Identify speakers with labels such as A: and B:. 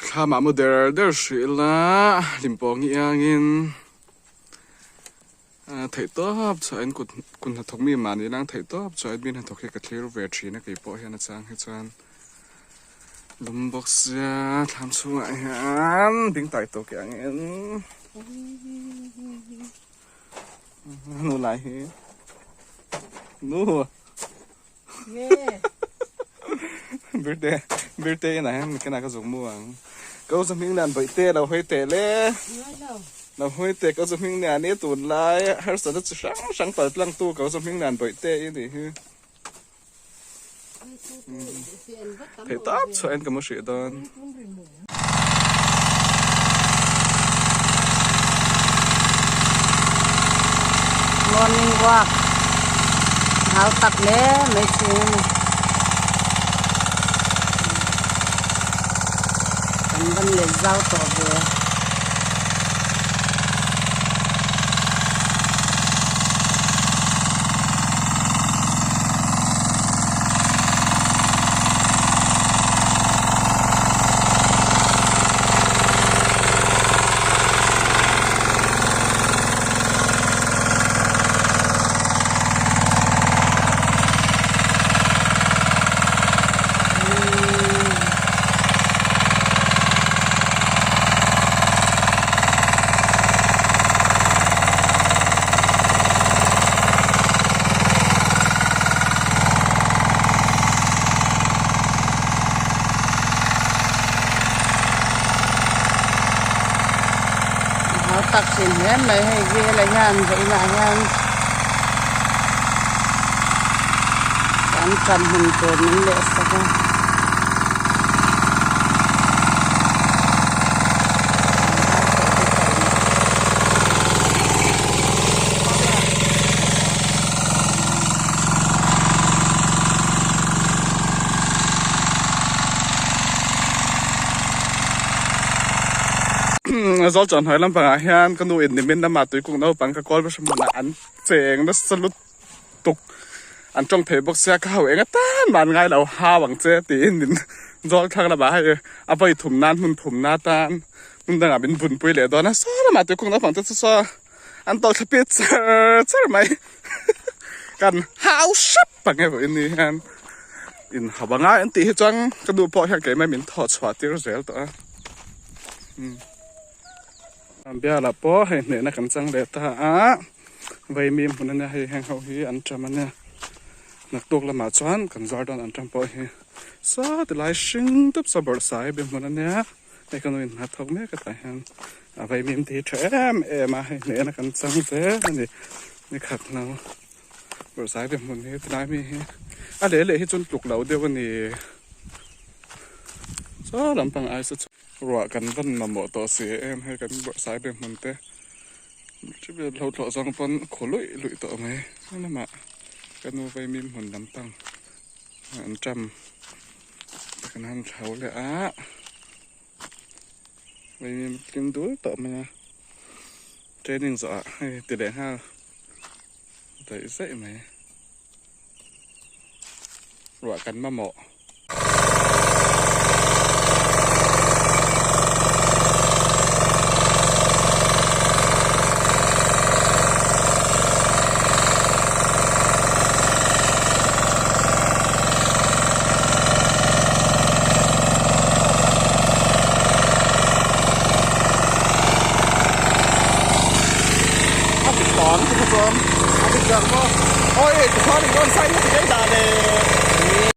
A: Thlamah mu der der hrih ila hlimpawng hi iangin theih tawp chhuahin kut kut hnathawk mi mahni lang theih tawp chhuahin mi hnathawk hi ka thlir ve thin a keipawh hian a chang hi chuan lum bawk sia thlam chhungah hian ding tai tawk iangin nu lai hi nu. Birte birte inah hian kena ka zuk mu ang. Ka u hming lian bawih te lo hawi teh le. Lo hawi teh ka u hming lian i tunlai harsatna chi hrang hrang pal tlang tu ka u hming lian bawih te i nih hi. Theih tawp chhuahin ka mu hrih dawn.
B: Morning walk hau tak hle mai thin a ni. Kan van let zau tawh ve. Hau tak thin hle mai hei velah hian vawiinah hian kan ṭan hmun tur min leh sak a.
A: Zawl chuan hnuai lampangah hian ka nu in nimin lamah tuikuk naupang ka kawl hmasa hmunah an cheng nasa lutuk an tawng thei bawk sia ka ho eng atan mah an ngai lo hau ang che tiin min zawl thlak lamah hei a vawi thum nan hmun thum na tan hmun dangah min bunpui leh dawn a saw lamah tuikuk naupang te chu saw an tawlh thla pit char char mai kan hau hrep ang e vawiin ni hian in ha banga an tih hi chuan ka duh pawh hian keimah min thawh chhuah tir zel tawh a bialah pawh hei hnehna kan chang leh ta a vaimim hmun ania hei heng ho hi an ṭam ania naktuk lamah chuan kan zuar dawn an ṭam pawh hi saw tilai hring dup saw bawrhsai bi hmun ania. Hei ka nuin hna thawk mek atah hian a vaimim te hi tha em em a, hei hnehna kan chang zel a ni, ni khat lo bawrhsai te hmun hi tilai mi hi a leh leh hi chuan tluk loh deuh a ni saw lampang ai saw chu ruah kan van mamawh tawh si em hei kan bawrhsai be hmun te lo thlawh zawng pawn khaw luih luih tawh mai lamah ka nu vaimim hmun lampang an ṭam. Kan han thlo leh a, vaimim tling dul tawh mai a, training zawh ah hei ti leh nghal daih zaih mai, ruah kan mamawh. A ti tawng chu chuan a ti chang maw oi ti khuan in rawn sign na ti daih dah le.